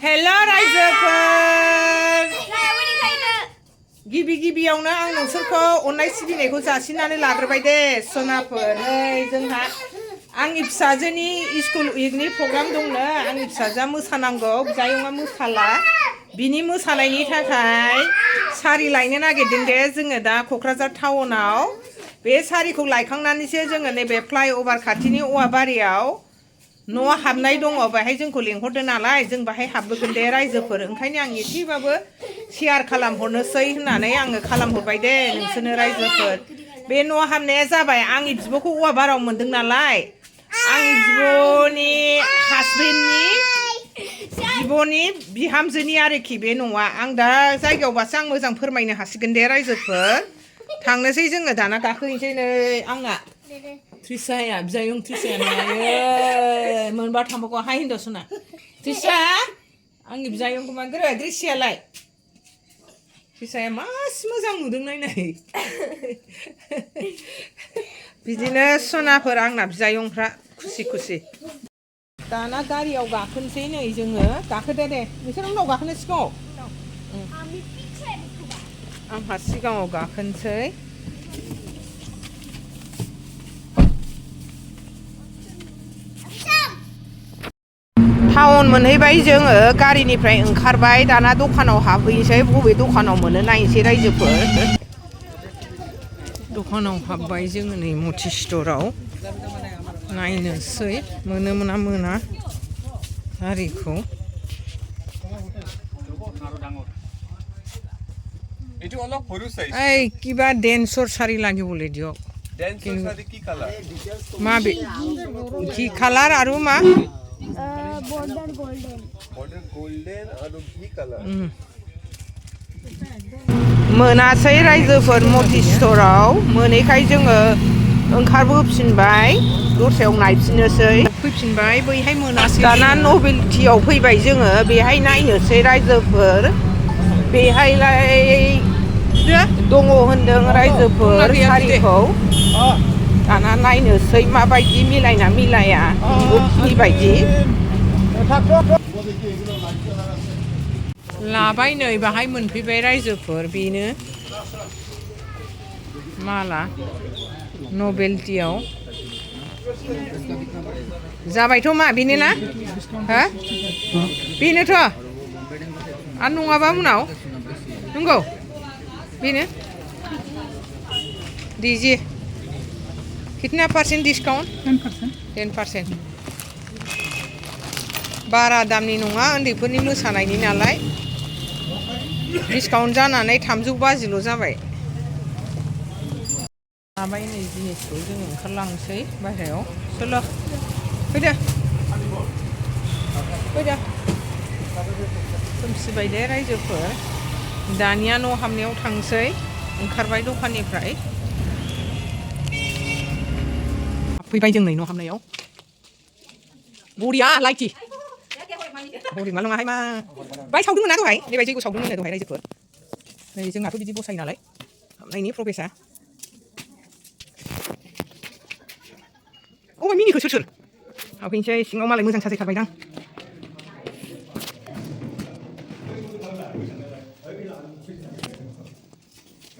हेल' रायजोफोर गिबियावनो आं नोंसोरखौ अननाय सिबिनायखौ जासिनानै लाग्रोबाय दे सनाफोर नै जोंहा आंनि फिसाजोनि स्कुल उइकनि प्रग्राम दंनो आंनि फिसाजोआ मोसानांगौ बिजायंआ मोसाला बिनि मोसानायनि थाखाय सारि लायनो नागिरदों दे जोङो दा क'क्राझार टाउनाव बे सारिखौ लायखांनानैसो जोङो नैबे फ्लाइअभार खाथिनि औवाबारियाव न' हाबनाय दङ बेहाय जोंखौ लेंहरदों नालाय जों बाहाय हाबबोगोन दे रायजोफोर ओंखायनो आं एसेबाबो शेयार खालामहरनोसै होननानै आङो खालामहरबाय दे नोंसोरनो रायजोफोर बे न' हाबनाया जाबाय आंनि बिब'खौ औवाबाराव मोनदों नालाय आंनि बिब'नि हासबेन्डनि बिब'नि बिहामजोनि आरोखि बे न'आ आं दा जायगायावबासो आं मोजां फोरमायनो हासिगोन दे रायजोफोर थांनोसै जोङो दाना गाखोहैनोसै नै आंना Trisaya, बिजायं Trisaya नायो मोनबा थांबावगौ हाय हिनजावसना Trisha आंनि बिजायंखौ मागोरो Trishaयालाय Trishaया मासि मोजां नुदों नायनाय बिदिनो सनाफोर आंना बिजायंफ्रा खुसि दाना गारियाव गाखोनोसै नै जोङो गाखोदो दे नोंसोर उनाव गाखोनो सिगाङाव आंहा सिगाङाव गाखोनोसै टाउन मोनहैबाय जोङो गारिनिफ्राय ओंखारबाय दाना दखानाव हाबहैनोसै बबे दखानाव मोनो नायनोसै रायजोफोर दखानाव हाबबाय जोङो नै मथि स्टराव नायनोसै मोनो मोना गारिखौ এই কিবা ডেন্সৰ শাৰী লাগিব লে দিয়ক ডেন্সৰ শাৰী কি কালাৰ মা কি কালাৰ আৰু মা border golden আৰু কি কালাৰ मोनासै रायजोफोर मथि स्टराव मोनैखाय जोङो ओंखारबोफिनबाय दस्रायाव नायफिननोसै फैफिनबाय बैहाय मोनासै दाना नभेल्टियाव फैबाय जोङो बेहाय नायनोसै रायजोफोर बेहायलाय दङ होनदों रायजोफोर सारिखौ दाना नायनोसै माबायदि मिलायना मिलाया बिब'नि बायदि लाबाय नै बाहाय मोनफैबाय रायजोफोर बेनो माला नभेल्टियाव जाबायथ' मा बेनो ना हो बेनोथ' आरो नङाबा उनाव नंगौ बेनो दीजिए कितना परसेंट डिस्काउंट 10% बारा दामनि नङा उन्दैफोरनि मोसानायनि नालाय डिस्काउंट जानानै 350 जाबाय लाबाय नै जिनिसखौ जों ओंखारलांसै बाहेरायाव सोलो फैदो खोमसिबाय दे रायजोफोर दानिया न' हाबनायाव थांसै ओंखारबाय दखाननिफ्राय फैबाय जों नै न' हाबनायाव बरिया लाइटि बरि मा नङाहाय मा बाय सावदोंमोन ना दहाय बेबायदि जैग सावदोंमोन दहाय रायजोफोर नै जोंनाथ' बिदि बसायो नालाय हाबनायनि प्रबेसा अ मिनिखौ सोर हाबफैनोसै सिङाव मालाय मोजां साजायथारबायदां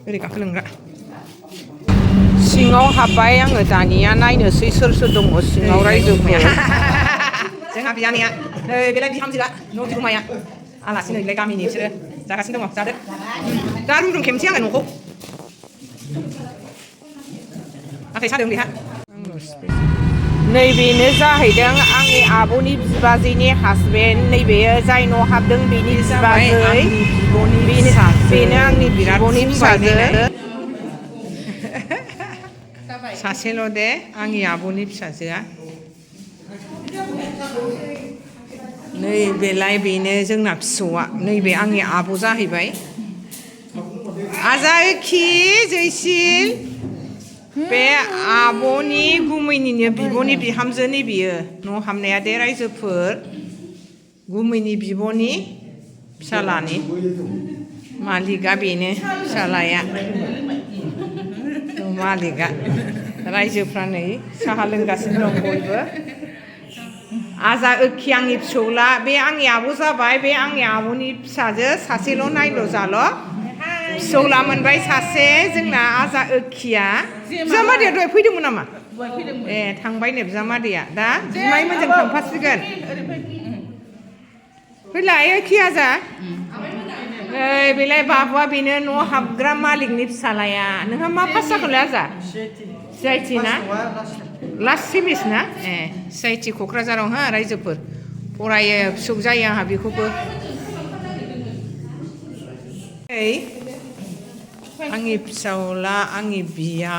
ओरै गाखोलांग्रा सिङाव हाबबाय आङो दानिया नायनोसै सोर दङ सिङाव रायजोफोर जोंहा बियानैया नै बेलाय बिहामजोआ न' बिगुमाया आलासि नैलाय गामिनि बिसोरो जागासिनो दङ जादो दा रुम खेमसै आङो न'खौ नाथाय सादों बेहा नैबेनो जाहैदों आंनि आब'नि बिबाजैनि हासबेन्ड नैबेयो जाय न' हाबदों बेनि बिबाजै बेनो आंनि बिब'नि फिसाजो सासेल' दे आंनि आब'नि फिसाजोआ नैबेलाय बेनो जोंना फिसौआ नैबे आंनि आब' जाहैबाय आजाखि जैसिल बे आब'नि गुमैनिनो बिब'नि बिहामजोनि बियो न' हाबनाया दे रायजोफोर गुमैनि बिब'नि फिसालानि मालिकआ बेनो फिसालाया मालिकआ रायजोफ्रा नै साहा लोंगासिनो दं बयबो आजा ओखि आंनि फिसौला बे आंनि आब' जाबाय बे आंनि आब'नि फिसाजो सासेल' नायल' जाल' फिसौला मोनबाय सासे जोंना आजा ओखिया बिजामादैया दहाय फैदोंमोन नामा ए थांबाय नो बिजामादैया दा बिमायमोनजों थांफासिगोन फैलाय ओखि आजा नै बेलाय बाबुआ बेनो न' हाबग्रा मालिकनि फिसालाया नोंहा मा पास जाखोलाय आजा सिआइटि ना लास्ट सेमिस ना ए सिआइटि क'क्राझाराव हा रायजोफोर फरायो फिसौ जायो आंहा बेखौबो आंनि फिसौला आंनि बियादैया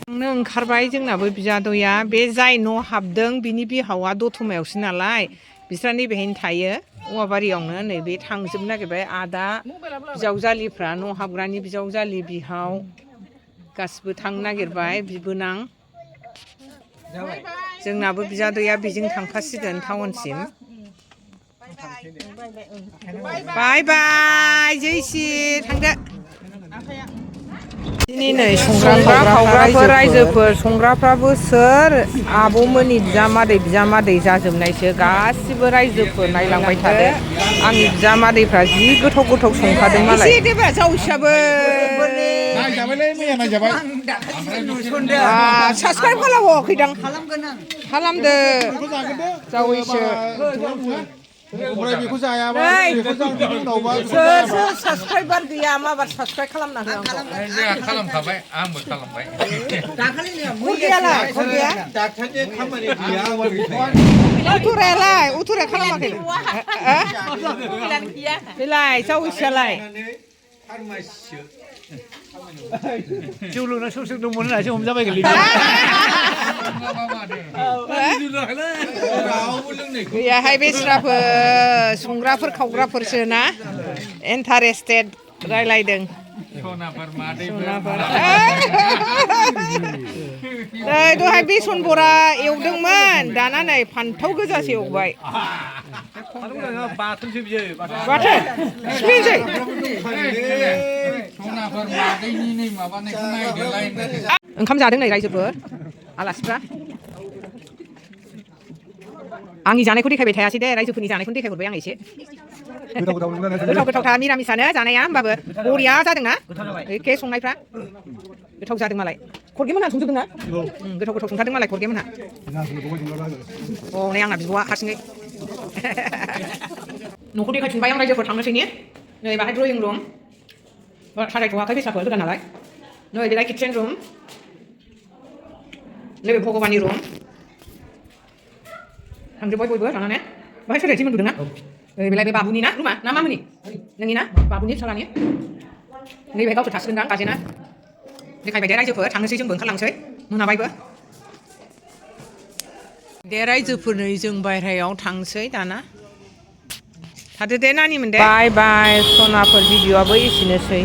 थांनो ओंखारबाय जोंनाबो बियादैया बे जाय न' हाबदों बिनि बिहावा दतमायावसो नालाय बिस्रा नैबेहायनो थायो औवाबारियावनो नै बे थांजोबनो नागिरबाय आदा बिजावजालिफ्रा न' हाबग्रानि बिजावजालि बिहाव गासिबो थांनो नागिरबाय बिबोनां जोंनाबो बियादैया बेजों थांफासिगोन टाउनसिम बाय बाय जैसि थांदो दिनै नै संग्रा खावग्राफोर रायजोफोर संग्राफ्राबो सोर आब'मोननि बिजामादै जाजोबनायसो गासिबो रायजोफोर नायलांबाय थादो आंनि बिजामादैफ्रा जि गोथाव गोथाव संखादों मालाय एसे देब्रा जावैसाबो साबसक्राइब खालामखैदां खालामदो जावैसो ओमफ्राय बेखौ जायाबा सोर साबसक्राइबार गैया माबार साबसक्राइब खालामना हो खालामखाबाय आंबो खालामबाय डाक्टारनि खामानि गैया उथुराया खालामाखै बेलाय जावैसोआलाय जौ लोंना सोर सोर दंमोन होननासो हमजाबायगोन गैयाहाय बेस्राफोर संग्राफोर खावग्राफोरसो ना इन्टारेस्टेड रायलायदों दहाय बेसन बरा एवदोंमोन दाना नै फान्थाव गोजासो एवबाय बाथोनसो बियो बाथोन सिफ्लेनोसै ओंखाम जादों नै रायजोफोर आलासिफ्रा आंनि जानायखौ देखायबाय थायासै दे रायजोफोरनि जानायखौनो देखायहरबाय आं एसे गोथाव गोथावथार निरामिसानो जानाया होमबाबो बरिया जादोंना एखे संनायफ्रा गोथाव जादों मालाय खरगेमोनहा संजोबदोंना गोथाव गोथाव संथारदों मालाय खरगेमोनहा नै आंना बिब'आ हारसिङै न'खौ देखायफिनबाय आं रायजोफोर थांनोसै ने नै बाहाय ड्रयिं रुम साजायथ'वाखै बेसाफोर गोदान नालाय नै बेलाय किटचेन रुम नैबे भगबाननि रुम थांजोब्बाय बयबो थांनानै बाहाय सोलायथि मोनबोदोंना बेलाय बे बाबुनि ना रुमा ना मामोननि नोंनि ना बाबुनि फिसालानि नैबे गावसोर थासिगोनदां गाजेना देखायबाय दे रायजोफोर थांनोसै जोंबो ओंखारलांसै मोनाबायबो दे रायजोफोर नै जों बायह्रायाव थांसै दाना थादो दे नानिमोन दे बाय बाय सनाफोर भिडिअ'आबो एसेनोसै